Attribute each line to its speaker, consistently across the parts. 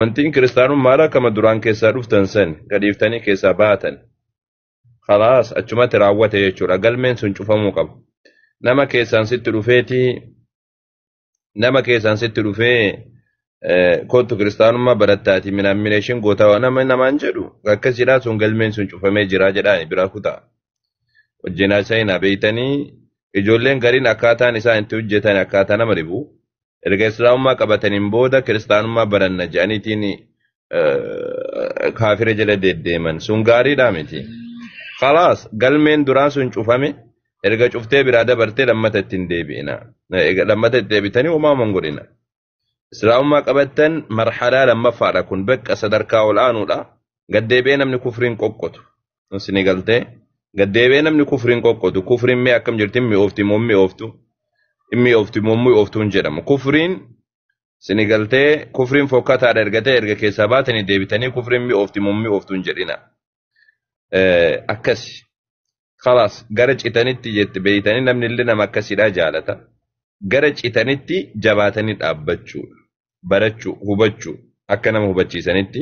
Speaker 1: Amantiin kiristaanummaadha kama duraan keessaa dhuftan san gadhiiftanii keessaa baatan. Khalaas, achumatti raawwate jechuudha. Galmeen sun cufamuu qaba. Nama keessaan sitti dhufeetii, nama keessaan sitti dhufee kottu kiristaanummaa barattaati minaammineeshin gootaa nama namaan jedhu akkasiidha, sun galmeen sun cufamee jira jedhaani biraa kutaa. Wajjin haasa'inaa beeytanii, ijoolleen gariin akkaataan isaan itti hojjetan akkaataa nama dhibu. Erga islaamummaa qabataniin booda kiristaanummaa baranna jedhaniitiin kaafira jala deddeeman sun gaariidhaa miti. Khalaas, galmeen duraa sun cufame. Erga cuftee biraa dabartee lammata ittiin deebi'ina. Lammata itti deebitanii homaa hin godhina. Islaamummaa qabattan marhalaa lammaffaadha, kun bakka sadarkaa ol aanuudha. Gaddeebi'ee namni kufriin qoqqotu. Isin galtee gaddeebi'ee namni kufriin qoqqotu. Kufriin mee akkam jirti, mi'oofti moo mi'ooftu? Mi'oofti moo mi'ooftuun jedhamu. Kufriin isin galtee kufriin fokkataadha erga ta'e, erga keessaa baatanii deebitanii kufriin mi'oofti moo mi'ooftuun jedhina. Akkasi. Khalaas, gara citanitti jette beeytanii namni illee nama akkasiidhaa jaalata. Gara citanitti jabaatanii dhaabbachuudha. Barachuu, hubachuu, akka nama hubachiisanitti.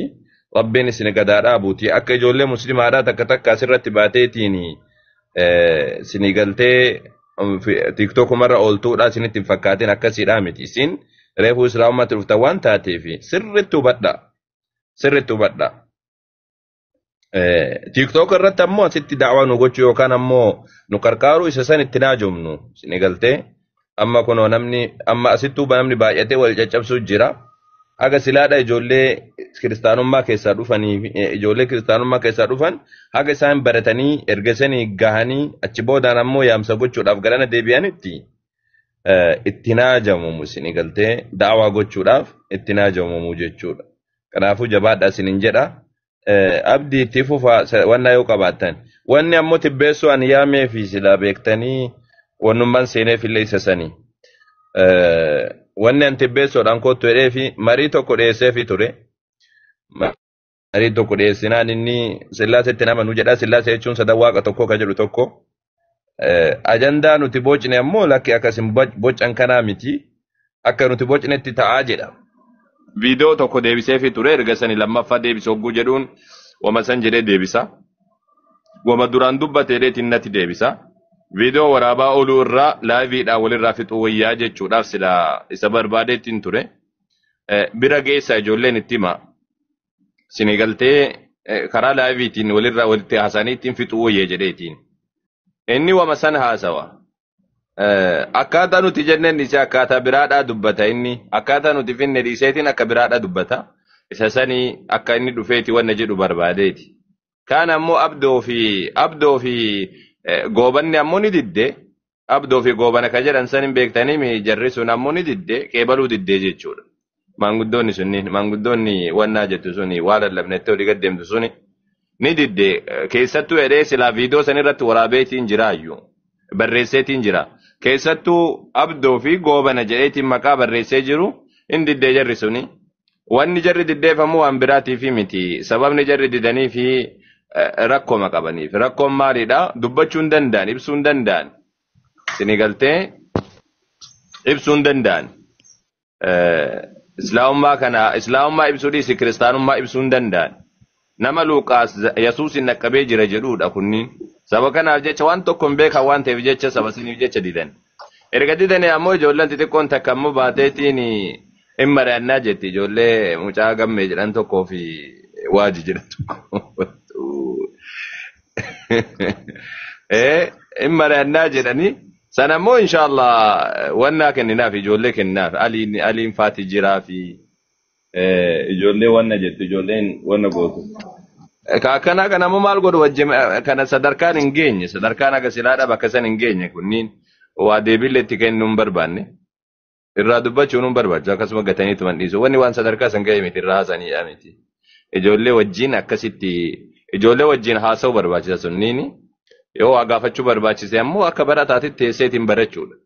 Speaker 1: Rabbiin isin gadaa dhaabuuti. Akka ijoollee muslimaadhaa takka takka asirratti baateetiin isinii galtee tiiktookumarra ooltuudha isinitti hin fakkaatin, akkasiidhaa miti. Isin reefuu islaamummaatti dhuftan waan taateef sirriitti hubadhaa. Sirriitti hubadhaa. TikTok irratti ammoo asitti daawwaa nu gochuu yookaan ammoo nu qarqaaruu isa san itti naajomnu isinii galtee amma kunoo namni amma asittuu namni baay'atee wal caccabsuu jira. Haga silaadha ijoollee kiristaanummaa keessaa dhufanii, ijoollee kiristaanummaa keessaa dhufan haga isaan baratanii erga sanii gahanii achi boodaan ammoo yaamsa gochuudhaaf garana deebi'anitti itti naajamumu isinii galtee daawwaa gochuudhaaf itti naajamumu jechuudha. Kanaafuu jabaadhaa isiniin jedha. Abdii, itti fufa wanna yoo qabaattan. Wanni ammoo tibbeessuu ani yaamee fi silaa beektanii wannummaan seeneef illee isa sanii. Wanni ani tibbeessuudhaan kottu jedhee fi marii tokko dhiyeesseefi ture. Marii tokko dhiyeessinaan inni Sillaasetti nama nu jedha. Sillaasee jechuun sadan waaqa tokko ka jedhu tokko. Ajandaa nuti bocne ammoo lakki akkasin bocan kanaa miti. Akka nuti bocnetti ta'aa jedha. Viidiyoo tokko deebiseefi ture, erga sani lammaffaa deebise hogguu jedhuun wama san jedhee deebisa. Wama duraan dubbate jedheetiin natti deebisa. Viidiyoo waraabaa ooluu irraa liveiidhaan walirraa fixuu wayyaa jechuudhaaf sila isa barbaadeettiin ture. Bira geessa, ijoolleen itti hima. Sini galtee karaa liveiitiin walirraa walitti haasanii ittiin fixuu wayya jedheetiin. Inni wama san haasawa. Akkaataa nuti jenneen dhiisee akkaataa biraadhaa dubbata inni. Akkaataa nuti finne dhiiseetiin akka biraadhaa dubbata. Isa sanii akka inni dhufeeti wanna jedhu barbaadeeti. Kaan ammoo Abdoo fi Goobanni ammoo ni didde. Abdoo fi Goobana ka jedhan san hin beektanii, jarri sun ammoo ni didde, qeebaluu diddee jechuudha. Maanguddoonni sunniin, maanguddoonni wannaa jettu suni waa lallabnettee olii gad deemtu suni ni didde. Keessattuu jedhee silaa viidiyoo san irratti waraabeetiin jiraayyuu barreesseetiin jira. Keessattuu Abdoo fi Goobana jedheetiin maqaa barreessee jiru hin diddee jarri suni. Wanni jarri diddeefamuu waan biraatiif miti. Sababni jarri didanii fi rakkooma qabaniif. Rakkoon maalidha? Dubbachuu hin danda'an, ibsuu hin danda'an. Sini galtee ibsuu hin danda'an. Islaamummaa kana, islaamummaa ibsuu dhiisi, kiristaanummaa ibsuu hin danda'an. Nama Luuqaas Yesuusin dhaqqabee jira jedhudha kunniin. Saba kanaaf jecha waan tokko hin beekan waan ta'eef jecha saba siniif jecha didan. Erga didanii ammoo ijoolleen xixiqqoon takka ammoo baateetiin hin mari'annaa jetti, ijoollee mucaa Gammee jedhan tokkoo fi Waaji jedhan tokko. Hin mari'annaa jedhanii sana ammoo inshaallah wannaa kenninaaf, ijoollee kenninaaf, Aliin faati jiraa fi ijoollee wanna jettu, ijoolleen wanna gootu. Akkanaa kana ammoo maal godhu wajjin kana sadarkaan hin geenye, sadarkaan aga silaadha bakka san hin geenye, kunniin waa deebiillee itti kennuu hin barbaanne. Irraa dubbachuun hin barbaachisu, akkasuma gatanii tuman dhiisu. Wanni waan sadarkaa san ga'e miti, irraa haasaniidha miti. Ijoollee wajjin akkasitti ijoollee wajjin haasa'uu barbaachisa sunniini. Yoo waa gaafachuu barbaachise ammoo akka barataatitti teesseetiin barachuudha.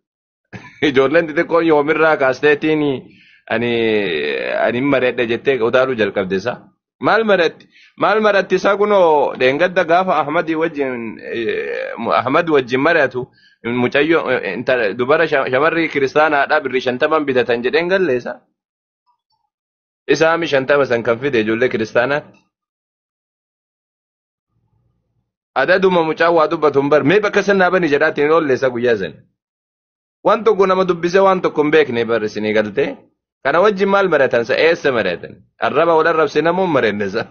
Speaker 1: Ijoolleen xixiqqoon yoomirraa kaasteetiin ani mareedha jettee utaaluu jalqabde isaa. Maal maratti? Maal maratti isaa kunoo dheengadda gaafa Ahmad wajjin mari'atu mucayyoo dubara shamarri kiristaanaadhaa birrii 50 bitatan jedheen galleessa. Isaami 50 san kan fide ijoollee kiristaanaatti. Adaduma mucaa waa dubbatu hin bar mee bakka san naa bani jedhaatiin hin oolle isa guyyaa san. Waan tokko nama dubbisee waan tokko hin beekne bar isinii galtee. Kana wajjin maal mari'atan sa eessa mari'atan? Arraba wal arrabse namoo hin mari'anne sa.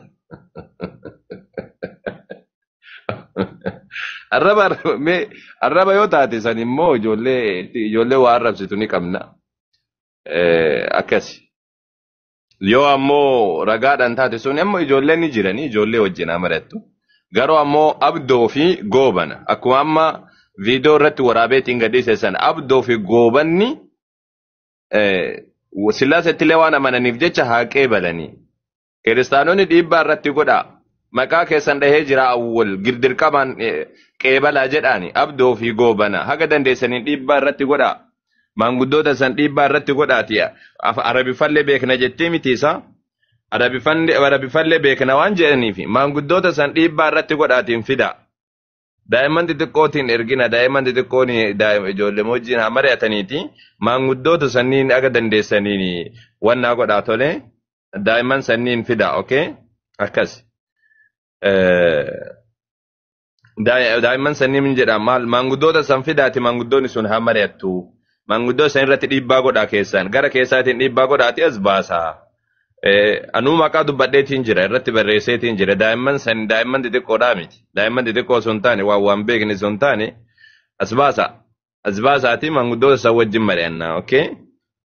Speaker 1: Arraba mee arraba yoo taate san immoo ijoollee ijoollee waa arrabsitu ni qabna. Akkasi. Yoo ammoo ragaadhaan taate sun ammoo ijoolleen ni jiranii ijoollee wajjin haa mari'attu. Garuu ammoo abdoo fi goobana akkuma amma viidiyoo irratti waraabeetiin gadhiise san abdoo fi goobanni Sillaasetti illee waan amananiif jecha haa qeebalanii. Kiristaanonni dhiibbaa irratti godhaa. Maqaa keessan dhahee jira awwal girdirqamaan qeebalaa jedhaani abdoo fi goobana haga dandeessaniin dhiibbaa irratti godhaa. Maanguddoota san dhiibbaa irratti godhaati. Arabiffallee beekna jettee miti isaa. Arabiffallee beekna waan jedhaniif maanguddoota san dhiibbaa irratti godhaatiin fidaa. Daa'imman xixiqqootiin ergina daa'imman xixiqqoon ijoollee wajjin haa mari'ataniiti maanguddoota sanniin aga dandeessaniin wannaa godhaa tole daa'imman sanniin fidaa okay akkas. Daa'imman sanniin jedha maal maanguddoota san fidaati maanguddoonni sun haa mari'attu. Maanguddoo san irratti dhiibbaa godhaa keessaan gara keessaatiin dhiibbaa godhaati as baasaa. Anuu maqaa dubbadheetiin jira irratti barreesseetiin jira daa'imman san daa'imman xixiqqoodhaa miti daa'imman xixiqqoo osoo hin taane waan waan beekne osoo hin taane as baasa as baasaati maanguddoota san wajjin mari'annaa okay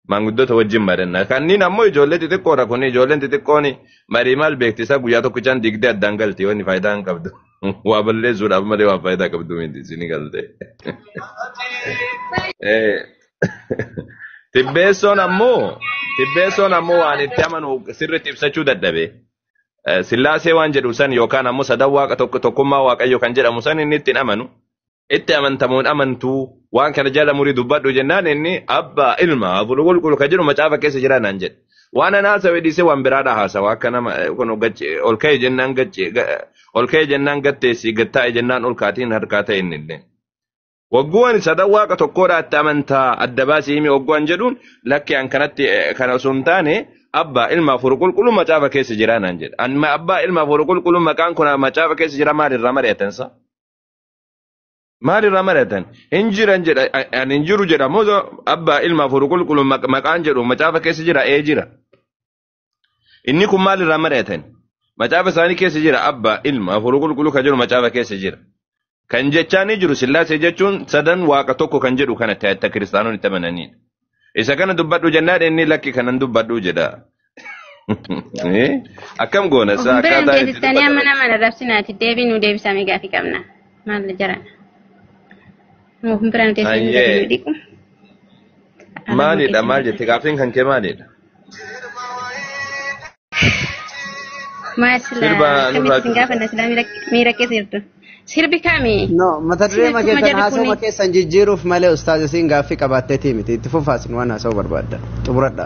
Speaker 1: maanguddoota wajjin mari'annaa kanneen ammoo ijoollee xixiqqoodha kun ijoolleen xixiqqoon marii maal beekti isa guyyaa tokkichaan diigdee addaan galti wanni faayidaa hin qabdu waa balleessuudhaaf malee waan faayidaa qabdu miti isin galte. Tibbeessoon ammoo waan itti amanu sirriitti ibsachuu dadhabe. Sillaasee waan jedhu san yookaan ammoo sadan waaqa tokkummaa waaqayyo kan jedhamu san inni ittiin amanu. Itti amantamuun amantuu waan kana jala murii dubbadhu jennaan inni abbaa ilma hafuura qulqulluu kan jedhu macaafa keessa jira naan jedhe. Waan ana haasawee dhiisee waan biraadha haasawa akka nama kun ol ka'e jennaan ol ka'e jennaan gatteessi gattaa'e jennaan ol kaatiin harkaa ta'e inni illee. Wagguwan sadan waaqa tokkodha itti amantaa adda baasii himi wagguwan jedhuun lakki an kanatti kana osoo hin taane abbaa ilma hafuura qulqulluu macaafa keessa jira naan jedha. An abbaa ilma hafuura qulqulluu maqaan kun macaafa keessa jira maalirraa mari'atan sa? Maalirraa mari'atan? Hin jiran jedha an hin jiru jedha moo abbaa ilma hafuura qulqulluu maqaan jedhu macaafa keessa jira ee jira. Inni kun maalirraa mari'atan? Macaafa isaanii keessa jira abbaa ilma hafuura qulqulluu kan jedhu macaafa keessa jira. Kan jechaanii jiru sillaasee jechuun sadan waaqa tokko kan jedhu kana ta'e kiristaanonni itti amananiidha. Isa kana dubbadhu jennaan inni lakki kanan dubbadhu jedha. Akkam goona isaa akkaataa
Speaker 2: itti dubbatan. Amma nama arrabsinaati deebii nu deebisame gaafii qabna. Maal jaran? Ofin biraan teessanii dhiqu.
Speaker 1: Maalidha maal jette gaafiin kan kee maalidha?
Speaker 2: Maal silaa akkamittiin gaafanna silaa miira keessa jirtu. Sirbi kami?
Speaker 3: No, mata duree keessan haasawuma keessan jijjiiruuf malee ustaaz isiin gaaffii qabaatteetii miti. Itti fufaasin waan haasawuu barbaadda. Xumuradha.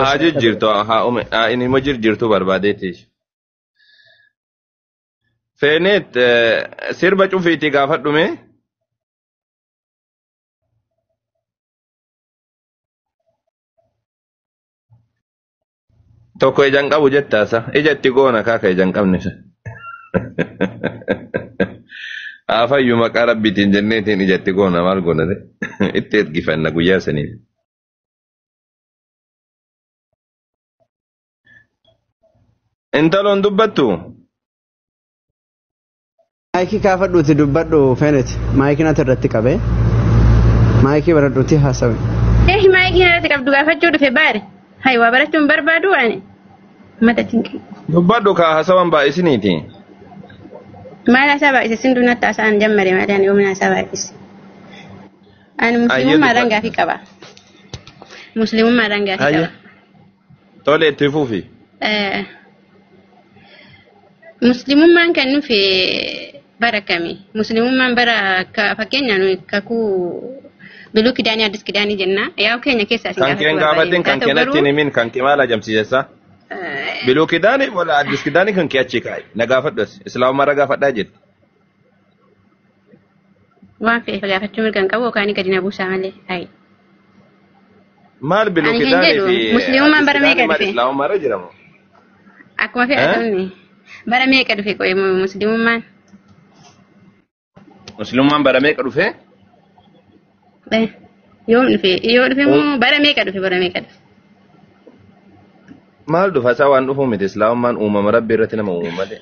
Speaker 1: Haa jijjiirtu haa ume inni immoo jijjiirtuu barbaadeeti. Feeneet sirba cufiitii gaafadhume. Tokko ija hin qabu jettaasa. Ija itti goona kaaka ija hin qabne. Afayyu maqaa rabbiitiin jenneetiin ijatti goona maal goona itti ergifanna guyyaa saniif. Intaloon dubbattu?
Speaker 3: Maayikii kaafadhuuti dubbadhu Feenet. Maayikii natti irratti qabee. Maayikii baradhuuti haasawe.
Speaker 2: Maayikii irratti qabdu gaafachuu dhufe baare. Hayi waa barachuun barbaadu ani. Mata cinqii.
Speaker 1: Dubbadhu kaa haasawan baay'isiniiti.
Speaker 2: Maal haasaa baay'ise sin duunatti haasa'an jammare malee ani yoomina haasaa baay'ise. Ani musliimummaadhaan gaafii qaba. Musliimummaadhaan gaafii qaba.
Speaker 1: Tole itti fufi.
Speaker 2: Musliimummaan kan nufi bara kami? Musliimummaan bara fakkeenyaan kakuu biluu kidaanii addis kidaanii jenna. Yaa'u keenya keessaa
Speaker 1: isin gaafachuu barbaade. Kan keen gaafatin kan keenatti hin himin kan kee maal ajamsiisessa? Biluu kidaanii wala addis kidaanii kan kee achi kaa'i. Na gaafadhu as. Islaamummaarra gaafadhaa jette.
Speaker 2: Waan fe'eef gaafachuu mirga hin qabu yookaan gadi na buusaa malee. Hayi.
Speaker 1: Maal biluu
Speaker 2: Ani kan
Speaker 1: kidaanii
Speaker 2: jedhu
Speaker 1: fi
Speaker 2: musliimummaan
Speaker 1: addis
Speaker 2: bara
Speaker 1: kidaanii
Speaker 2: meeqa
Speaker 1: maal
Speaker 2: dhufe?
Speaker 1: islaamummaa irra jiramu?
Speaker 2: Akkuma fedhatamne bara meeqa dhufe qo'e musliimummaan?
Speaker 1: Musliimummaan bara meeqa dhufe?
Speaker 2: Yoom dhufe? Yoo dhufe immoo bara meeqa dhufe? Bara meeqa dhufe?
Speaker 1: Maal dhufa isaa waan dhufuu miti islaamummaan uumama rabbi irratti nama uumu malee.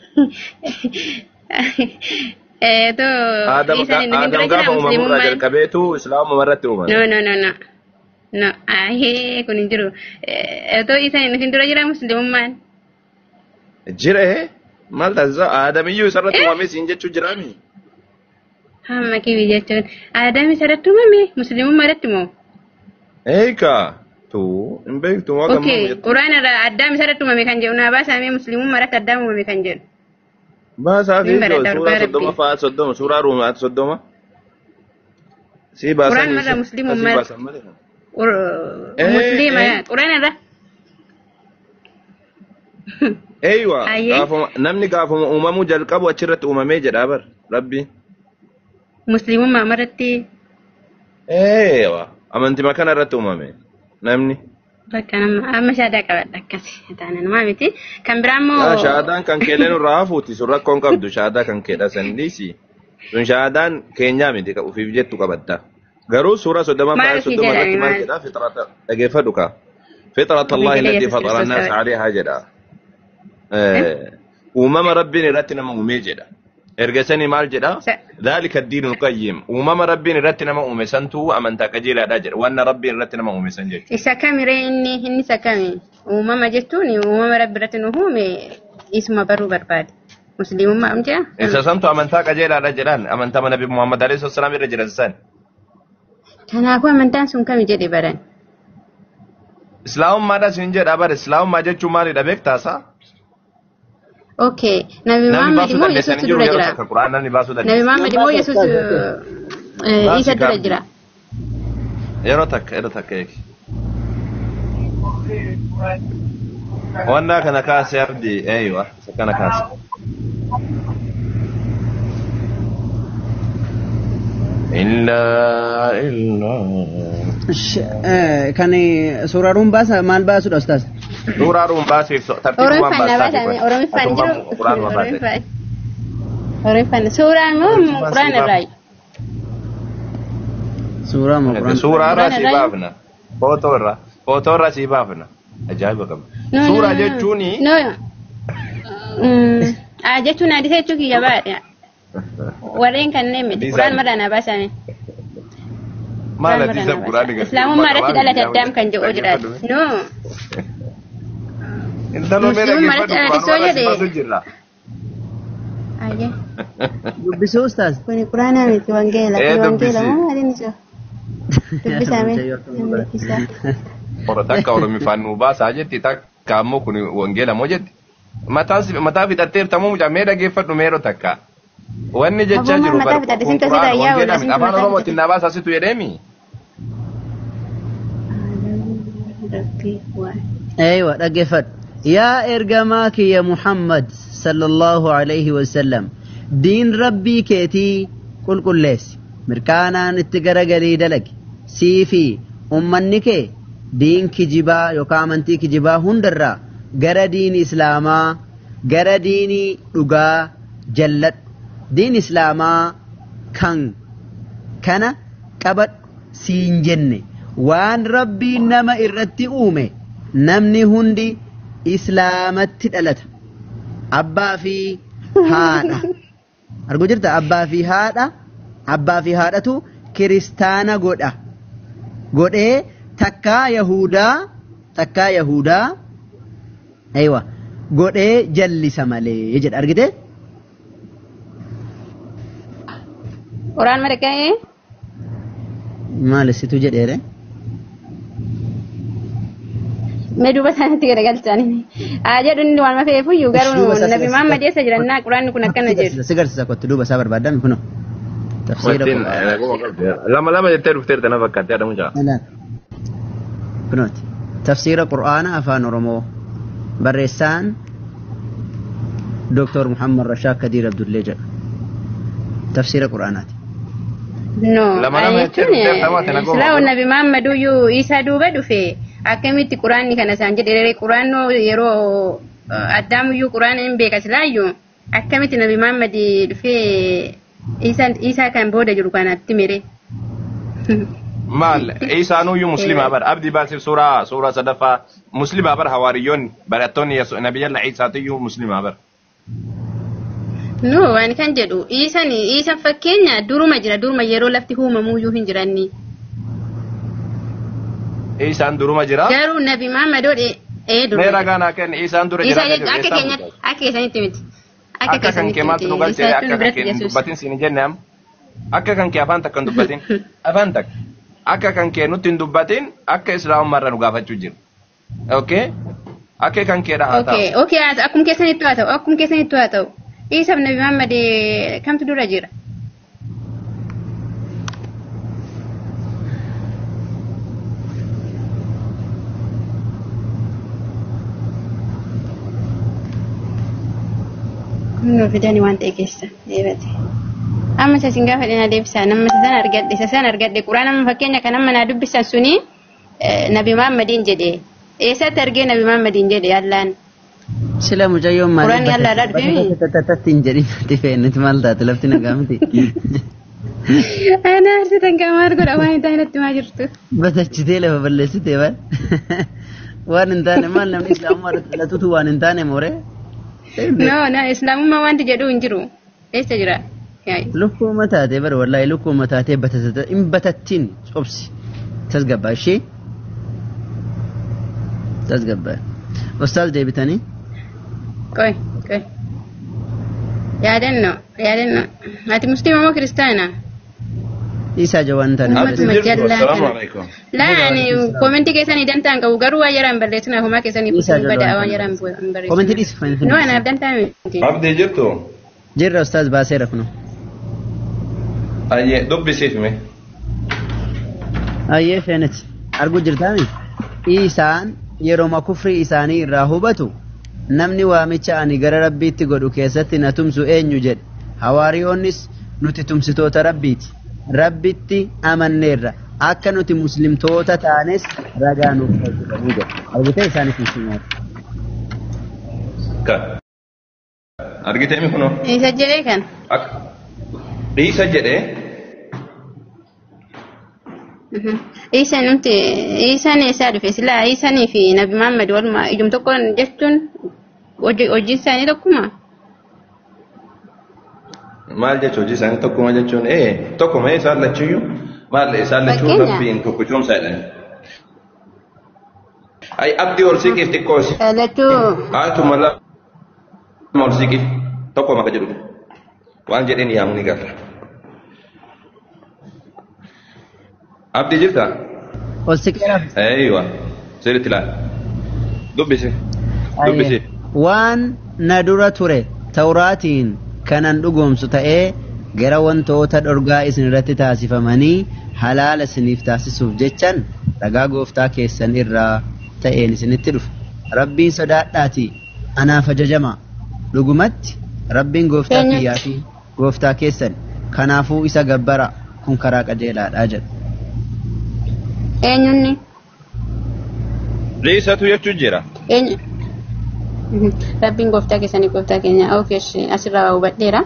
Speaker 2: Too
Speaker 1: Aadam
Speaker 2: Iisaan hin dhufin dura
Speaker 1: Aadam
Speaker 2: jira
Speaker 1: gaafa uumamurraa
Speaker 2: musliimummaan?
Speaker 1: jalqabeetu islaamummaa irratti
Speaker 2: No,
Speaker 1: uumame.
Speaker 2: no, no, no. No, ahee kun hin jiru. Too Iisaan hin dhufin dura jira musliimummaan?
Speaker 1: Jira maal taasisa Aadamiyyuu isarratti uumame siin jechuu jiraami.
Speaker 2: Hamma kiwi jechuun Aadam isarratti uumame musliimummaa irratti moo?
Speaker 1: Eegaa tu hin beektu waa
Speaker 2: Okay,
Speaker 1: gammamu jettu.
Speaker 2: Quraan irraa Addaam isarratti uumame kan jedhu naa baasamee musliimummaa irratti Addaam uumame kan jedhu.
Speaker 1: Baasaa fi
Speaker 2: Min baradha
Speaker 1: suuraa
Speaker 2: dhugaa
Speaker 1: 30
Speaker 2: rabbi.
Speaker 1: fa'aa 30 suuraa ruumaati 30 sii
Speaker 2: Quraan
Speaker 1: baasanii
Speaker 2: irraa
Speaker 1: asii
Speaker 2: musliimummaa
Speaker 1: baasan malee.
Speaker 2: musliima Quraan irraa.
Speaker 1: Eeywa
Speaker 2: Ayyee
Speaker 1: gaafuma namni gaafuma uumamuu jalqabu achirratti uumamee jedhaa bar rabbi.
Speaker 2: musliimummaa irratti
Speaker 1: Eeywa amantima kana irratti uumame namni.
Speaker 2: Bakka nama amma shaadaa qabadha akkasi taanan maa miti. Kan biraa
Speaker 1: Yaa
Speaker 2: immoo
Speaker 1: shaadaan kan keeleen irraa hafuuti sun rakkoon qabdu shaadaa kan keedha san dhiisi. Sun shaadaan keenyaa miti ka ofiif jettu qabatta. Garuu suuraa 30
Speaker 2: maal
Speaker 1: fa'aa
Speaker 2: ofii
Speaker 1: 30
Speaker 2: jedhame
Speaker 1: irratti maal
Speaker 2: maal
Speaker 1: jedhaa fitrata dhageeffadhu kaa. Fitrata
Speaker 2: ofii
Speaker 1: Allahi
Speaker 2: jedhee
Speaker 1: allati
Speaker 2: Yesuus
Speaker 1: fatara
Speaker 2: Kiristoos
Speaker 1: annaas
Speaker 2: qabadha.
Speaker 1: alayhaa jedha. Uumama rabbiin irratti nama uumee jedha. Erga sanii maal jedha? Dhaalika diinul qayyim. Uumama rabbiin irratti nama uume santuu amantaa qajeelaadha jedha. Wanna rabbiin irratti nama uume san jechuudha.
Speaker 2: Isa kamiree inni inni isa kami uumama jechuun uumama rabbi irratti nu uume isuma baruu barbaade. Musliimummaa am jedha?
Speaker 1: Isa santu amantaa qajeelaadha jedhaan amantaa nabi Muhammad alayhi salaam irra jiran san.
Speaker 2: Kanaafuu amantaan sun kami jedhe baran.
Speaker 1: Islaamummaadha siin jedha bara islaamummaa jechuun maalidha beektaasa?
Speaker 2: Okay, Nabi
Speaker 1: Namni
Speaker 2: Muhammad
Speaker 1: baasuu
Speaker 2: immoo
Speaker 1: dandeessan
Speaker 2: Yesuustu
Speaker 1: hin jiru
Speaker 2: dura
Speaker 1: yeroo
Speaker 2: jira.
Speaker 1: takka quraan namni baasuu
Speaker 2: Nabi
Speaker 1: dandeessa.
Speaker 2: Muhammad immoo
Speaker 3: Baasa
Speaker 2: Yesuus
Speaker 3: ustaaz.
Speaker 1: Baasi
Speaker 2: isa dura
Speaker 1: gaabbi.
Speaker 2: jira.
Speaker 1: Yeroo takka yeroo takka eegi. Wannaa kana kaase abdi eeywa isa kana kaase. Illaa illaa.
Speaker 3: Kan suuraa ruum baasa maal baasudha ustaaz?
Speaker 1: Suuraa ruum baasiif tartiibumaan
Speaker 2: Oromiffaan na
Speaker 1: baastaafi
Speaker 2: baasame
Speaker 1: kun.
Speaker 2: Oromiffaan
Speaker 1: Atummaan
Speaker 2: jiru.
Speaker 1: quraanuma baase.
Speaker 2: Oromiffaan. Oromiffaan suuraan moo
Speaker 1: Oromiffaan
Speaker 2: quraan
Speaker 1: sii baafna.
Speaker 2: irraa?
Speaker 3: Suuraa moo quraan?
Speaker 1: Suuraa irraa
Speaker 2: Quraan
Speaker 1: sii
Speaker 2: irraa?
Speaker 1: baafna. Footoo irraa. Footoo irraa sii baafna. Ajaa'iba qabna.
Speaker 2: No, no,
Speaker 1: Suuraa
Speaker 2: no, no.
Speaker 1: jechuun
Speaker 2: No. Ah, jechuun hadiisa jechuu kiyya baadha. Warreen kanneen miti.
Speaker 1: hadiisa
Speaker 2: Quraan marraa na baasame.
Speaker 1: maal
Speaker 2: Quraan marraa
Speaker 1: hadiisa
Speaker 2: na
Speaker 1: quraan
Speaker 2: baasame.
Speaker 1: gartee
Speaker 2: Islaamummaa irratti dhalate
Speaker 1: qabaa
Speaker 2: addaam kan jedhu jiraate.
Speaker 1: dhaggeeffadhu.
Speaker 2: No.
Speaker 1: Intaloo mee
Speaker 2: Musliimummaa irratti
Speaker 1: dhaggeeffadhu
Speaker 2: dhalate
Speaker 1: quraanuma
Speaker 2: soo
Speaker 1: irraa sii
Speaker 2: jedhe.
Speaker 1: baasuu jirra.
Speaker 2: Ayyee.
Speaker 3: Dubbisuu ustaaz?
Speaker 2: Kuni quraana miti wangeela.
Speaker 1: Ee
Speaker 2: Kuni wangeela
Speaker 1: dubbisi.
Speaker 2: moo maaliin isa? Dubbisame. Dubbisa.
Speaker 1: Ora takka Oromiffaan nuu baasaa jetti takka ammoo kun wangeela moo jetti. Mataa fixatteertamuu mucaa mee dhaggeeffadhu meeroo takka. Wanni jechaa
Speaker 2: Abummaan
Speaker 1: jiru
Speaker 2: mataa
Speaker 1: bar
Speaker 2: fixate
Speaker 1: kun
Speaker 2: sinta sida
Speaker 1: quraana
Speaker 2: ayyaa
Speaker 1: wangeela
Speaker 2: wala
Speaker 1: miti
Speaker 2: sinta
Speaker 1: afaan
Speaker 2: mataa
Speaker 1: Oromootiin
Speaker 2: fixate.
Speaker 1: naa baasaa situ jedheemi.
Speaker 2: Rabbi waa.
Speaker 3: Eeywa dhaggeeffadhu. Yaa ergamaa kiyya Muhammad sallallahu alayhi wasallam diin rabbii keetii qulqulleessi mirkaanaan itti garagalii dalagi sii fi ummanni kee diin kijibaa yookaan amantii kijibaa hundarraa gara diini islaamaa gara diinii dhugaa jalladhu diin islaamaa kan kana qabadhu siin jenne waan rabbiin nama irratti uume namni hundi islaamatti dhalata abbaa fi haadha argu jirta abbaa fi haadha abbaa fi haadhatu kiristaana godha godhee takkaa yahudaa takkaa yahudaa aywa godhee jallisa malee jedha argite
Speaker 2: Quraan marqa'ee
Speaker 3: maal isitu jedheere
Speaker 2: mee duuba isaaniitti garagalchanii. Haa jedhu inni waan fe'eefuyyuu
Speaker 3: Ish,
Speaker 2: garuu
Speaker 3: duuba isaa si
Speaker 2: Nabi Muhammad
Speaker 3: garsiisa.
Speaker 2: eessa jirannaa quraanni kun akkana jedhu.
Speaker 3: Si garsiisa kottu duuba isaa barbaadame kunoo. Tafsiira
Speaker 1: Wantiin
Speaker 3: Qur'aana.
Speaker 1: lama lama jettee dhufteerta na fakkaatti haadha mucaa.
Speaker 3: Kunooti. Tafsiira Qur'aana Afaan Oromoo barreessaan Dr. Muhammad Rashaa Kadiir Abdullee jedha. Tafsiira Qur'aanaati.
Speaker 2: No,
Speaker 1: Lama lama jettee dhufteerta moo ati naguma?
Speaker 2: Silaa Nabi Muhammad iyyuu Isaa duuba dhufe akkamitti quraanni kana isaan jedhe? Quraannoo yeroo addaamuyyuu quraana hin beeka silaayyuu, akkamitti Nabi Muhammad dhufee Isaa kan booda jiru kanatti mere?
Speaker 1: Maal Isaanuyyuu muslimaa bara. Abdii baasiif suuraa sadaffaa muslimaa bara. Hawaariyyoonni barattoonni Nabiyyalla Isaatiyyuu muslimaa bara.
Speaker 2: No, waan kan jedhu Isaan fakkeenya duruma jira, duruma yeroo lafti uumamuyyuu hin jiranni.
Speaker 1: Isaan duruma jira.
Speaker 2: Garuu Nabi Muhammad ee
Speaker 1: Mee
Speaker 2: duruma.
Speaker 1: Ragaa naa kenni, Isaan dura jira
Speaker 2: Isaa
Speaker 1: kan jedhu
Speaker 2: akka
Speaker 1: eessaan
Speaker 2: keenya
Speaker 1: buute?
Speaker 2: Akka keessanitti miti.
Speaker 1: Akka kan kee maaltu nu galchee? Akka kan kee hin dubbatin siin hin jenne amma. Akka kan kee afaan takka hin dubbatin. Afaan takka. Akka kan kee nutti hin dubbatin, akka islaamummaarra nu gaafachuu jiru. Okay? Akka kan keedha haa ta'u.
Speaker 2: Okay, haa ta'u, akkuma keessanitti haa ta'u, akkuma keessanitti haa ta'u. Isaaf Nabi Muhammad kamtu dura jira? Kun nu fidani waan ta'e keessa deebate. Amma isa isin gaafa dheena deebisaa, nama isa san argadhe, isa san argadhe. Quraana amma fakkeenya kan amma naa dubbisan suni Nabi Muhammadiin jedhe. Eessatti argee Nabi Muhammadiin jedhe Allaan?
Speaker 3: Sila mucayyoon maaliif
Speaker 2: Quraanni Allaadhaa dhufee?
Speaker 3: Batatatti hin jedhin ati fe'ennitti maal taate, lafti nagaa miti.
Speaker 2: Ana arsitan kan maal godha, waan hin taane natti maa jirtu.
Speaker 3: Batachitee lafa balleessitee waan. Waan hin taane maal, namni islaamummaa irratti dhalatutu waan hin taane mooree.
Speaker 2: No, islaamummaa wanti jedhu hin jiru. Eessa jira?
Speaker 3: Lukkuuma taatee bara, wallaahi lukkuuma taatee batatata hin batattiin, cobsi. Tasgabbaa ishee. Tasgabbaa. Ustaaz, deebitanii.
Speaker 2: Qoy, qoy. Yaadannoo, yaadannoo. Ati musliima moo kiristaana?
Speaker 3: Isaa jawaan taane.
Speaker 2: Uummatuma
Speaker 1: Abdi jirtu,
Speaker 2: jallaa
Speaker 1: assalaamu
Speaker 2: kana.
Speaker 1: alaikum.
Speaker 2: Laa, ani koomentii keessanii dantaan qabu, garuu waan yaraan barreessina homaa keessanii
Speaker 3: Isaa
Speaker 2: fuutuu badaa
Speaker 3: jawaan
Speaker 2: waan yaraan hin barreessina.
Speaker 3: Koomentii dhiisi.
Speaker 2: No, anaaf dantaa miti.
Speaker 1: Abdii jirtu?
Speaker 3: Jirra ustaaz, baaseera kuno.
Speaker 1: Ayyee, dubbisiif mee.
Speaker 3: Ayyee feenet arguu jirtaami. Isaan yeroo kufrii isaanii irraa hubatu, namni waamicha ani gara rabbiitti godhu keessatti na tumsu eenyu jedhe. Hawaariyoonnis, nuti tumsitoota rabbiiti. Rabbitti amanneerra. Akka nuti muslimtoota taanes ragaa nuuf jedhanii jedhe. Argitee, isaanis musliimoota.
Speaker 1: Kan. Argitee mi kunoo?
Speaker 2: Isa jedhee kan.
Speaker 1: Akka. Dhiisa jedhee.
Speaker 2: Isa nuti isaan eessaa dhufe silaa? Isaanii fi Nabi Muhammad waluma ijum tokkoon jechuun hojiin isaanii tokkuma.
Speaker 1: Maal jechuun hojii isaanii tokkuma jechuun tokkuma isaan lachuyyuu maal isaan lachuu
Speaker 2: Fakkeenya.
Speaker 1: Rabbiin tokkichoomsa jedhani. Ay, abdii ol siqiif xiqqoo si.
Speaker 2: Lachuu.
Speaker 1: Haatuma lama ol siqiif tokkuma ka jedhu. Waan jedheen yaamu ni garra. Abdii jirtaa?
Speaker 3: Ol siqeeraaf.
Speaker 1: Eeywa. Sirriitti ilaali. Dubbisi. Dubbisi.
Speaker 3: Waan na dura ture tawraatiin kanan dhugoomsu ta'ee, gara wantoota dhorgaa isin irratti taasifamanii halaala isiniif taasisuuf jechan ragaa gooftaa keessan irraa ta'een isinitti dhufe. Rabbiin sodaadhaatii anaaf ajajamaa. Dhugumatti Rabbiin gooftaa
Speaker 2: Eenyutti?
Speaker 3: kiyyaa fi gooftaa keessan, kanaafuu isa gabbara, kun karaa qajeelaadhaa jedha.
Speaker 2: Eenyunni?
Speaker 1: Dhiisatu jechuun jira.
Speaker 2: Eenyu? Rabbiin gooftaa keessanii gooftaa keenya. Okay, asirraa hubadheera.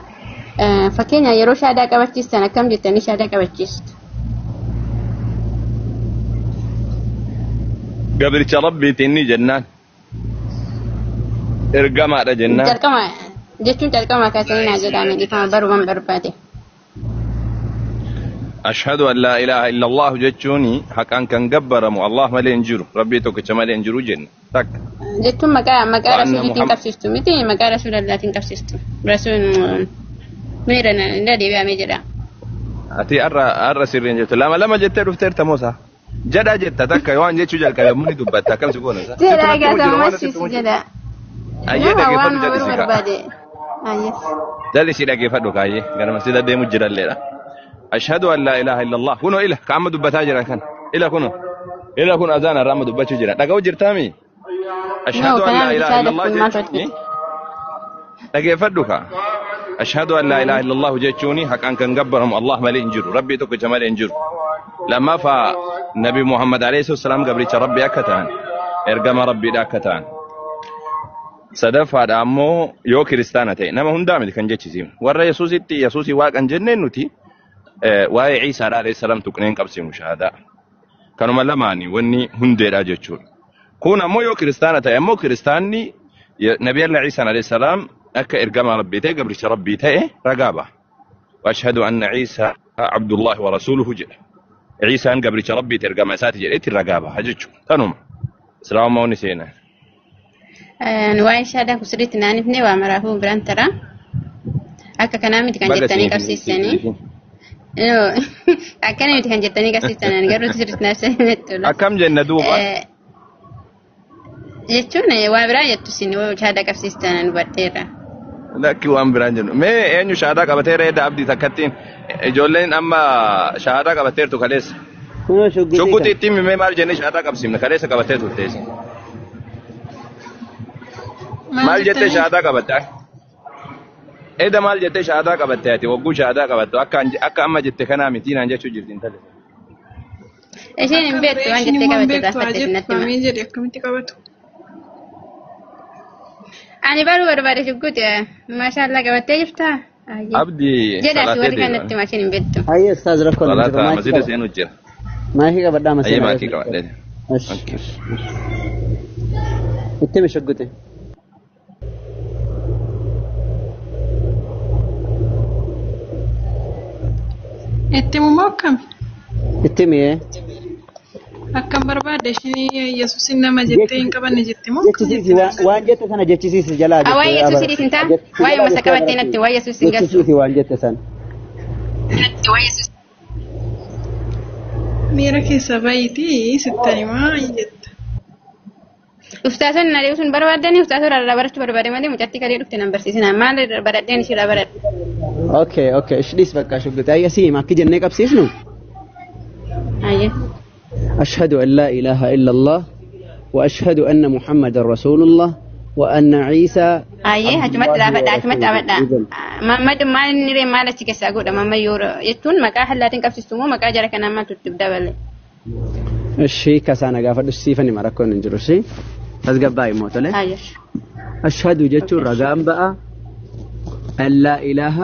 Speaker 2: Fakkeenya yeroo shaadaa qabachiistan akkam jettanii shaadaa qabachiistu?
Speaker 1: Gabricha Rabbiitiin ni jennaan. Ergamaadha jennaan.
Speaker 2: Jalqaba jechuun jalqaba kaasanii naa jedhame, dhiifama, baruman barbaade.
Speaker 1: Ashhadu an laa ilaaha illallah jechuun haqaan kan gabbaramu Allah malee hin jiru. Rabbii tokkicha malee hin jiru jenna. Takka.
Speaker 2: Jechuun maqaa
Speaker 1: Waan
Speaker 2: rasuuliitiin qabsiistu miti, maqaa rasuulallaatiin qabsiistu. Rasuul miira na deebi'amee jedha.
Speaker 1: Ati har'a sirriin jettu lama lama jettee dhufteerta moosa. Jedha jetta takka waan jechuu jalqabe muni dubbatta, akkam si goona isa.
Speaker 2: Jedha gaazamasiisu jedha.
Speaker 1: Ayyee,
Speaker 2: Nama
Speaker 1: dhaggeeffadhu,
Speaker 2: waan baruu
Speaker 1: jal'isi kaa.
Speaker 2: barbaade. Ayyee.
Speaker 1: Jal'isi dhaggeeffadhu kaayyee gara masjida deemu jiralleedha. Ashhadu an laa ilaaha illallah. Kunoo ila ka amma dubbataa jiran kana. Ila kunoo. Ila kun azaan irraa amma dubbachuu jira. Dhaga'u jirtaami? Ashhadu
Speaker 2: No,
Speaker 1: an laa
Speaker 2: kanaaf
Speaker 1: ilaaha
Speaker 2: shaadaa
Speaker 1: illallah
Speaker 2: kun maal
Speaker 1: jechuun
Speaker 2: hojjete?
Speaker 1: Dhageeffadhu kaa. Ashhadu an laa ilaaha illallahu jechuun haqaan kan gabbaramu Allah malee hin jiru. Rabbii tokkicha malee hin jiru. Lammaffaa Nabi Muhammad alayhi salaam gabricha Rabbii akka ta'an ergama Rabbiidha akka ta'an. Sadaffaadha ammoo yoo kiristaana ta'e nama hundaa miti kan jechisiifnu. Warra Yesuusitti Yesuusii waaqa hin jenneen nuti waa'ee Iisaadha alayhi salaam tuqnee hin qabsiifnu shahaadaa. Kanuma lamaani wanni hundeedha jechuudha. Kun ammoo yoo kiristaana ta'e ammoo kiristaanni Nabi Allah Iisaan alayhi salaam akka ergama Rabbii ta'e gabricha Rabbii ta'e ragaa ba'a. Ashhadu anna Iisaa Abdullahi wa rasuuluhu jedha. Iisaan gabricha Rabbiiti ergama isaati jedheetti ragaa ba'a jechuudha. Kanuma. Islaamummaa wanni seenaa.
Speaker 2: Waa'ee shahaadaa kun sirriitti naan ifne waa maraafuu biraan tara. Akka kanaa miti kan
Speaker 1: Baga
Speaker 2: jettanii
Speaker 1: isiniif
Speaker 2: qabsiistanii. Akkana miti kan jettanii qabsiistan garuu sirriitti naaf sirriitti tola.
Speaker 1: Akkam jenna duuba?
Speaker 2: Jechuun waa biraa jettu isin yoo shahaadaa qabsiistan hubadheera.
Speaker 1: Lakki waan biraan jennu. Mee eenyu shahaadaa qabateera edda abdii takkattiin ijoolleen amma shahaadaa qabateertu kaleessa.
Speaker 3: Kunoo shugguxii
Speaker 1: Shugguxii
Speaker 3: kana.
Speaker 1: ittiin mee maal jennee shahaadaa qabsiifne kaleessa qabatee turte isin.
Speaker 4: Maal
Speaker 1: Maal jettee
Speaker 4: jettanii?
Speaker 1: shahaadaa qabatte? Edda maal jettee shahaadaa qabatte ati wagguu shahaadaa qabattu akka amma jette kanaa miti naan jechuu jirti intalli.
Speaker 2: Isheen hin
Speaker 4: Akkam
Speaker 2: beektu
Speaker 4: ree
Speaker 2: waan
Speaker 4: ishiin
Speaker 2: jettee
Speaker 4: immoo hin
Speaker 2: qabatte
Speaker 4: beektu haa
Speaker 2: gaafatte
Speaker 4: jettu
Speaker 2: natti hima.
Speaker 4: ameen jedhe akkamitti qabatu?
Speaker 2: Ani baruu barbaade shugguxi maashaallah qabattee jirtaa? Ayyee.
Speaker 1: Abdii
Speaker 2: Jedhaati
Speaker 1: salaatee
Speaker 2: warri kan
Speaker 1: deema.
Speaker 2: natti hima isheen hin beektu.
Speaker 3: Hayyee ustaaz rakkoon hin jiru.
Speaker 1: Salaata
Speaker 3: Maayikii
Speaker 1: masjida
Speaker 3: qaba.
Speaker 1: seenuu jira.
Speaker 3: Maayikii qabadhaa
Speaker 1: Ayyee
Speaker 3: maseenaa
Speaker 1: maakii
Speaker 3: yoo
Speaker 1: qabadhee.
Speaker 3: Ash.
Speaker 1: Okay.
Speaker 3: Itti himi shugguxi.
Speaker 4: Itti himumoo akkami?
Speaker 3: Itti himi ee.
Speaker 4: Akkam barbaadde ishiin Yesuusin nama jettee hin qabanne jette moo akkam
Speaker 3: Jechisiisi
Speaker 4: jette
Speaker 3: waan waan jette sana jechisiisi jalaa
Speaker 2: Waa'ee
Speaker 3: jette
Speaker 2: Yesuusii
Speaker 3: abara.
Speaker 2: dhiisin taa?
Speaker 3: Si
Speaker 2: Waa'ee
Speaker 3: jalaa
Speaker 2: masa
Speaker 3: jettee
Speaker 2: qabattee
Speaker 3: abaratti.
Speaker 2: natti waa'ee Yesuus hin galchu.
Speaker 3: Jechisiisi waan jette sana.
Speaker 4: Miira keessa bahiitii sittan himaa jette.
Speaker 2: Ustaasonni na deebisuun barbaadanii ustaasota irraa barachuu barbaade malee mucattii kalee dhufte nan barsiisina. Maal baradheen ishee baradhe?
Speaker 3: Okay okay ishdiis bakka shugguxi. Hayyee siima akki jennee qabsiisnu.
Speaker 2: Ayyee.
Speaker 3: أشهد أن لا إله إلا الله وأشهد أن محمد رسول الله وأن عيسى
Speaker 2: Ayyee
Speaker 3: عبد
Speaker 2: achumatti
Speaker 3: الله
Speaker 2: dhaabadha achumatti
Speaker 3: ورسوله.
Speaker 2: dhaabadha.
Speaker 3: إذن
Speaker 2: Mammad maal inni ree maal achi keessaa godha mamma yoo jechuun maqaa hallaatiin qabsiistu moo maqaa jara kanaa maaltu itti dabale?
Speaker 3: الشيء كسانا قافل السيفني ما ركون نجرو شيء أتقبعي موت له
Speaker 2: Ayyee.
Speaker 3: أشهد جتشو رقام بقى أن لا إله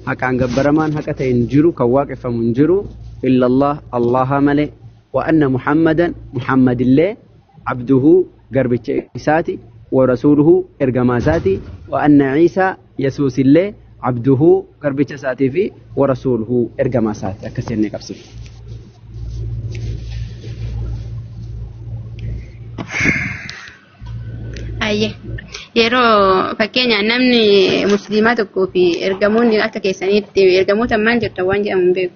Speaker 3: حق عن قبرمان حق تنجرو كواقف منجرو إلا الله الله ملئ وأن محمدا محمد الله عبده قرب إساتي ورسوله إرجماساتي وأن عيسى يسوس الله عبده قرب ساتي في ورسوله إرجماساتي أكسرني قبسي.
Speaker 2: Ayyee. Yeroo fakkeenya namni musliimaa tokkoo fi ergamoonni akka keessaniitti ergamoota maal jettan waan jedhamu hin beeku.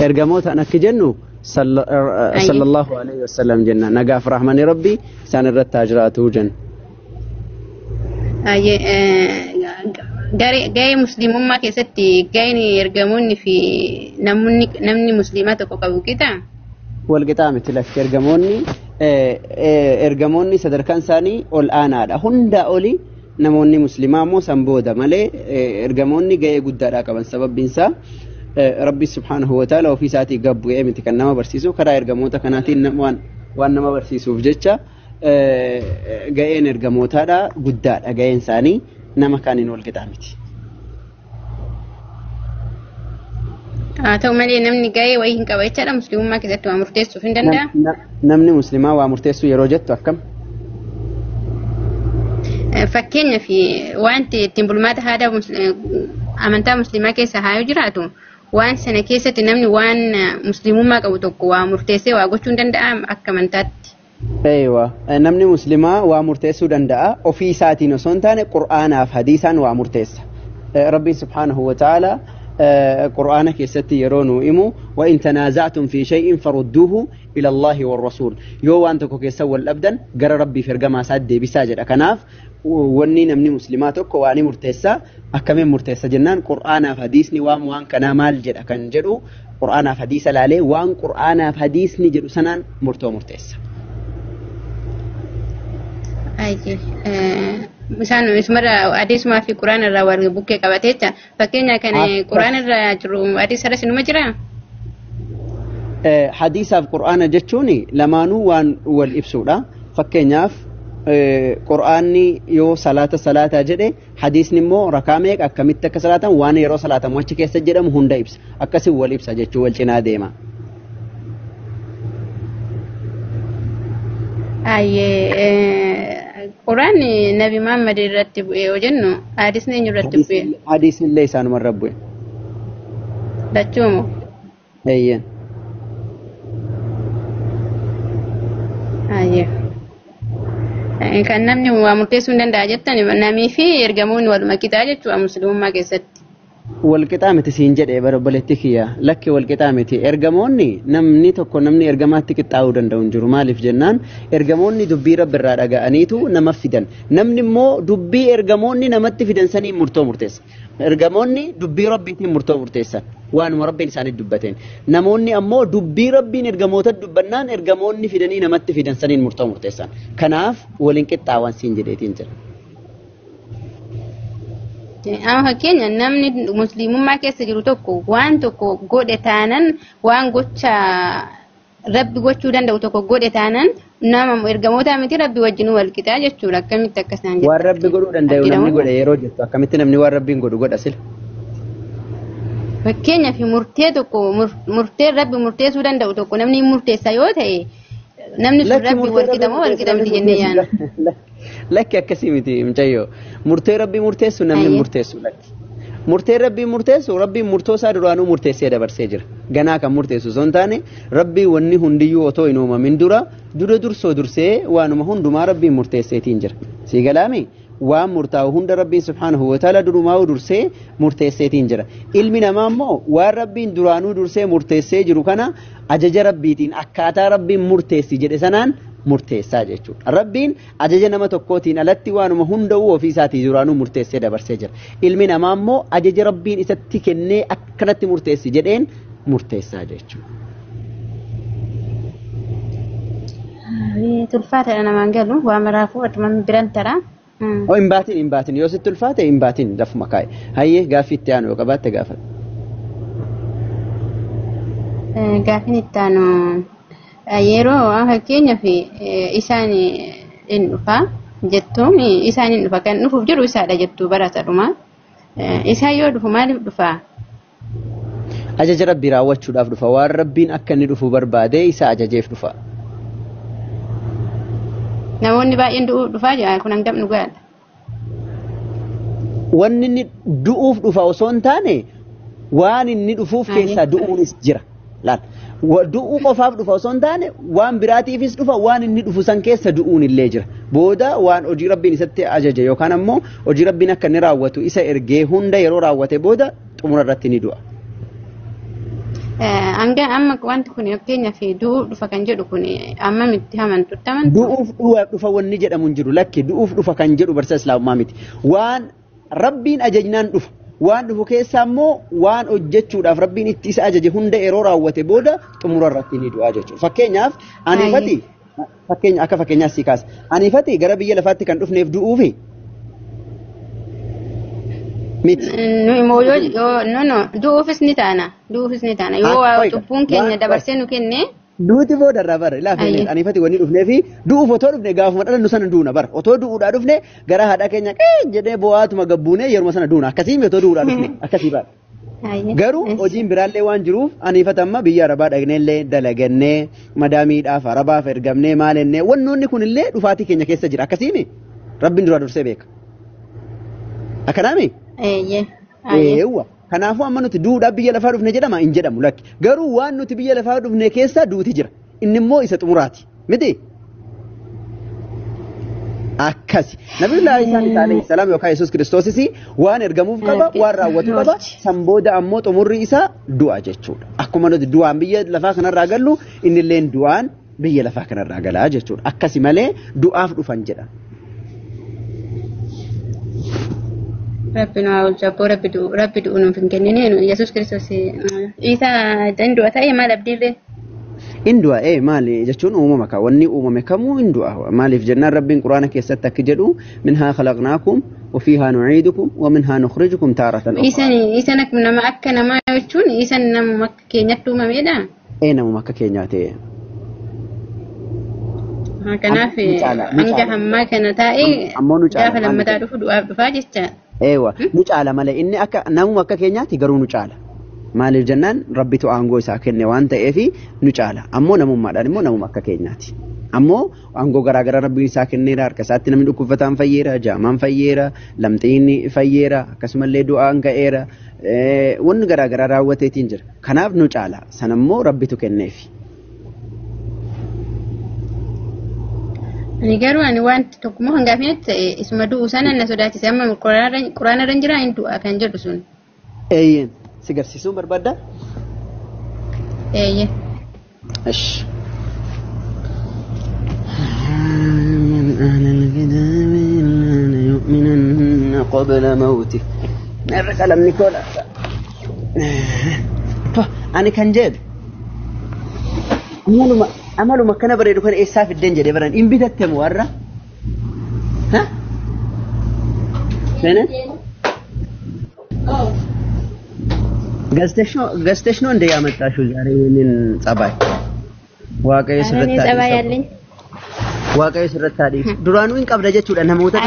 Speaker 3: Ergamoota akki jennu
Speaker 2: Ayyee.
Speaker 3: sallallahu alaihi wasallam jenna nagaaf rahmani rabbi isaan irratti haa jiraatu jenna.
Speaker 2: Ayyee. Gahee musliimummaa keessatti gaheen ergamoonni fi namni namni musliimaa tokko qabu qixa.
Speaker 3: Walqixaa miti lakki ergamoonni ergamoonni sadarkaan isaanii ol aanaadha. Hundaa oli namoonni musliimaa immoo san booda malee ergamoonni gahee guddaadha qaban sababbiin isaa rabbi subhaanahu wa ta'ala ofii isaatii gad bu'ee miti kan nama barsiisu karaa ergamoota kanaatiin waan nama barsiisuuf jecha gaheen ergamootaadha guddaadha gaheen isaanii nama kaaniin walqixaa miti.
Speaker 2: Haa ta'u malee namni gahee wayii hin qaba jechaadha musliimummaa keessatti waa murteessuuf hin danda'a.
Speaker 3: Namni musliimaa waa murteessuu yeroo jettu akkam?
Speaker 2: Fakkeenyaaf wanti ittiin bulmaata aadaa amantaa musliimaa keessa haa yoo jiraatu waan sana keessatti namni waan musliimummaa qabu tokko waa murteessee waa gochuu hin danda'a akka amantaatti.
Speaker 3: Eeywa namni musliimaa waa murteessuu danda'a ofii isaatiin osoo hin taane qur'aanaaf hadiisaan waa murteessa. Rabbiin subhaanahu wa ta'ala qur'aana keessatti yeroo nuu himu wa in tanaaza'tum fi shay'in farudduuhu ila Allaahi warrasuul yoo waan tokko keessa wal dhabdan gara Rabbiif ergamaa isaatti deebisaa jedha. Kanaaf wanni namni musliimaa tokko waa ni murteessa akkamiin murteessa jennaan qur'aanaaf hadiisni waan waan kanaa maal jedha kan jedhu qur'aanaaf hadiisa laalee waan qur'aanaaf hadiisni jedhu sanaan murtoo murteessa.
Speaker 2: Isaan isumarra hadiisumaa fi quraana irraa wal bukkee qabate jecha. Fakkeenya kan quraana irra jiru hadiisa irras numa jiraa?
Speaker 3: Hadiisaaf qur'aana jechuun lamaanuu waan wal ibsuudha. Fakkeenyaaf qur'aanni yoo salaata salaataa jedhe hadiisni immoo rakaa meeqa akkamitti akka salaatan waan yeroo salaatamu achi keessa jedhamu hunda ibsa. Akkasii wal ibsa jechuu wal cinaa deema.
Speaker 2: Ayyee quraanni Nabi Muhammad irratti bu'e yoo jennu hadiisni eenyu irratti bu'e?
Speaker 3: Hadiisni illee isaanuma irra bu'e.
Speaker 2: Lachuumoo?
Speaker 3: Eeyyeen.
Speaker 2: Ayyee. Kan namni waa murteessuu hin danda'a jettan namii fi ergamoonni waluma qixaa jechuudha musliimummaa keessatti.
Speaker 3: Walqixaa miti siin jedhee bara obboleetti kiyya lakki walqixaa miti ergamoonni namni tokko namni ergamaatti qixxaa'uu danda'u hin jiru maaliif jennaan ergamoonni dubbii rabbi irraa dhaga'aniitu nama fidan namni immoo dubbii ergamoonni namatti fidan saniin murtoo murteessa ergamoonni dubbii rabbiitiin murtoo murteessan waanuma rabbiin isaanii dubbateen namoonni ammoo dubbii rabbiin ergamoota dubbannaan ergamoonni fidanii namatti fidan saniin murtoo murteessan kanaaf waliin qixxaawan siin jedheetiin jira.
Speaker 2: Amma fakkeenya namni musliimummaa keessa jiru tokko waan tokko godhe taanan waan gocha rabbi gochuu danda'u tokko godhe taanan nama ergamoota miti rabbi wajjin wal qixaa jechuudha akkamitti akka isaan
Speaker 3: Waan rabbi godhuu danda'u namni godhe yeroo jettu akkamitti namni waan rabbiin godhu godha sila.
Speaker 2: Fakkeenyaaf murtee tokko murtee rabbi murteessuu danda'u tokko namni murteessa yoo ta'e namni sun rabbi wal qixa moo wal qixa miti jennee yaana.
Speaker 3: Lakki akkasii miti mucayyoo murtee rabbii murteessu namni murteessu lakki. Murtee rabbii murteessu rabbiin murtoo isaa duraanuu murteessee dabarsee jira. Ganaa kan murteessu osoo hin taane rabbii wanni hundiyyuu otoo hin uumamin dura dura dursoo dursee waanuma hundumaa rabbiin murteesseetiin jira. Sii galaami waan murtaa'u hunda rabbiin subhaanahu wa ta'ala durumaa'uu dursee murteesseetiin jira. Ilmi namaa immoo waan rabbiin duraanuu dursee murteessee jiru kana ajaja rabbiitiin akkaataa rabbiin murteessi jedhe sanaan murteessaa jechuudha. Rabbiin ajaja nama tokkootiin alatti waanuma hunda'uu ofii isaatii duraanuu murteessee dabarsee jira. Ilmi namaa immoo ajaja rabbiin isatti kennee akkanatti murteessi jedheen murteessaa jechuudha.
Speaker 2: Tulfaataadha namaan galu waan maraafuu adumaan biran taraa.
Speaker 3: Oh hin baatin hin baatin yoo sitti ulfaate hin baatin lafuma kaa'e. Hayyee gaaffii itti aanu yoo qabaatte gaafadhu.
Speaker 2: Gaaffiin itti aanu yeroo fakkeenyaaf isaan hin dhufa jettuun isaan hin dhufa kan dhufuuf jiru isaadha jettuu baratadhuma. Isaan yoo dhufu maaliif dhufa?
Speaker 3: Ajaja rabbii raawwachuudhaaf dhufa waan rabbiin akka inni dhufu barbaade isa ajajeef dhufa.
Speaker 2: Namoonni baay'een du'uuf dhufaa jira kun hangam dhugaadha?
Speaker 3: Wanni inni du'uuf dhufa osoo hin taane waan inni dhufuuf keessaa du'uunis jira. Laal du'uu qofaaf dhufa osoo hin taane waan biraatiifis dhufa waan inni dhufu san keessa du'uun illee jira. Booda waan hojii rabbiin isatti ajaje yookaan ammoo hojii rabbiin akka inni raawwatu isa ergee hunda yeroo raawwate booda xumura irratti ni du'a.
Speaker 2: Hanga amma wanti kun fakkeenyaaf du'uuf dhufa kan jedhu kun ammamitti amantutti amantu?
Speaker 3: Du'uuf dhufa wanni jedhamu hin jiru lakki du'uuf dhufa kan jedhu barsiisa islaamummaa miti. Waan rabbiin ajajnaan dhufa. Waan dhufu keessaa immoo waan hojjechuudhaaf rabbiin itti isa ajaje hunda yeroo raawwate booda xumura irratti ni du'a jechuudha. Fakkeenyaaf aniifati fakkeenya akka fakkeenyaas si kaasa. Aniifati gara biyya lafaatti kan dhufneef du'uufi miti.
Speaker 2: Nu immoo yoo no no du'uufis ni taana du'uufis ni taana yoo waa cubbuun keenya dabarsee nu kenne.
Speaker 3: Duuti booda irraa bara laafee aniifati wanni dhufnee fi du'uuf otoo dhufne gaafuma dhalannu sana duuna bara otoo du'uudhaa dhufne gara haadha keenya qee jedhee bo'aatuma gabbuunee yeruma sana duuna akkasii otoo du'uudhaa dhufne akkasii bara. Garuu hojiin biraallee waan jiruuf aniifata amma biyya arabaa dhaqneellee dalagannee madaamiidhaaf arabaaf ergamnee maalennee wannoonni kunillee dhufaatii keenya keessa jira akkasiimi rabbiin duraa dursee beeka. Akkanaami? Eewwa. Kanaafuu amma nuti duudhaa biyya lafaa dhufne jedhama hin jedhamu lakki. Garuu waan nuti biyya lafaa dhufne keessaa duuti jira. Inni immoo isa xumuraati. Miti? Akkasi. Nabiyullaa Isaan alayhi salaam yookaan Yesuus Kiristoosis waan ergamuuf qaba, waan raawwatu qaba. San booda ammoo xumurri isaa du'a jechuudha. Akkuma nuti du'aan biyya lafaa kanarraa gallu innilleen du'aan biyya lafaa kanarraa galaa jechuudha. Akkasi malee du'aaf dhufan jedha.
Speaker 2: Rabbi nu haa oolchu abboo rabbi du'u rabbi du'u nuuf hin kennine Yesuus Kiristoos isa dandu'a ta'e maal abdiirree?
Speaker 3: In du'a maali jechuun uumama ka wanni uumame kamuu in du'a maaliif jennaan rabbiin quraana keessatti akka jedhu minhaa khalaqnaakum وفيها نعيدكم ومنها نخرجكم تارة أخرى.
Speaker 2: Isan nama akka namaa jechuun isan namuma akka keenyatti uumameedha.
Speaker 3: Ee namuma akka keenyaati.
Speaker 2: Kanaaf hanga hammaa kana taa'ee gaafa lammataa dhufu du'aaf dhufaa jecha.
Speaker 3: Eewa nu caala malee inni akka namuma akka keenyaatti garuu nu caala. Maaliif jennaan rabbitu aangoo isaa kenne waan ta'eef nu caala. Ammoo namummaadhaan immoo namuma akka keenyaati. Ammoo aangoo garaagaraa rabbiin isaa kenneera harka isaatti namni dhukkubfataan fayyeera jaamaan fayyeera lamxiin fayyeera akkasumallee du'aan ka'eera wanni garaagaraa raawwateetiin jira. Kanaaf nu caala sanammoo rabbitu kenneefi.
Speaker 2: Ani garuu ani wanti tokkummoo hangaaf ta'e isuma du'u sana na sodaachise amma quraana irra jira hin du'a kan jedhu sun.
Speaker 3: Eeyyeen si garsiisuun barbaaddaa?
Speaker 2: Eeyyee.
Speaker 3: Ish. من أهل الكتاب إلا ليؤمنن قبل موته القلم نيكولا أنا كان جيب أملو ما كان بريدو كان إساف الدنجة دي بران إن بدت مورة ها فين ገዝተሽ ነው እንደ ያመጣሽው ዛሬ ይሄንን ጸባይ? Waaqayyo sirratti
Speaker 2: ጸባይ አለኝ።
Speaker 3: Waaqayyo sirratti haa dhiisu. Duraanuu hin qabda jechuudha namoota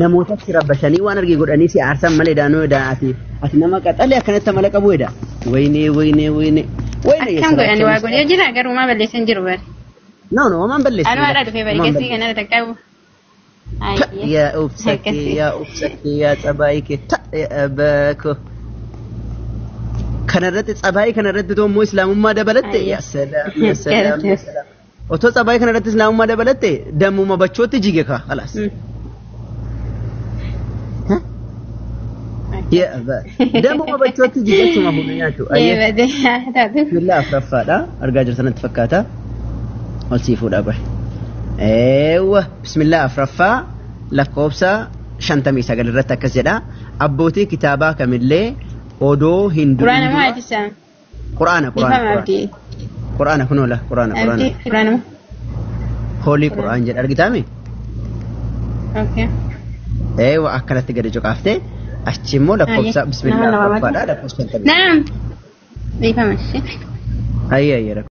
Speaker 3: namootatti rabbashanii waan arge godhanii si aarsan malee daanuu edaa ati ati nama qaxalee akkanatti amala qabu edaa. Waynee waynee waynee.
Speaker 2: Waynee akkam godhani waa godhee jira garuu maa balleessan jiru bari.
Speaker 3: No no homaan balleessan.
Speaker 2: Anuu haadha dhufee bari keessi kana takka
Speaker 3: Yaa obsakee yaa obsakee yaa tsabaayii kee ta beeko. Kanarratti tsabaayii kanarratti immoo islaamummaa dabalatte yaa salaam yaa salaam yaa salaam. Otoo tsabaayii kanarratti islaamummaa dabalatte dammuma bachootti jige kaa khalaas. Dammuma bachootti jige achuma fuudhee nyaachuu. Bismillah afuraffaadha argaa jirtanitti fakkaata. Ol sii fuudhaa bahe. Eewwa bismillah afuraffaa lakkoofsa 59 irratti akkas jedha. Abbootii kitaabaa kamillee odoo hin du'in.
Speaker 2: Quraana moo hadiisa?
Speaker 3: Quraana quraana. Quraana kunoola quraana quraana.
Speaker 2: Quraana.
Speaker 3: Hoolii quraan jedha argitaami?
Speaker 2: Okay.
Speaker 3: Eewwa akkanatti gadi cuqaaftee achi immoo lakkoofsa bismillah afuraffaadha lakkoofsa 59.
Speaker 2: Naam. Dhiifama.
Speaker 3: Ayyee ayyee.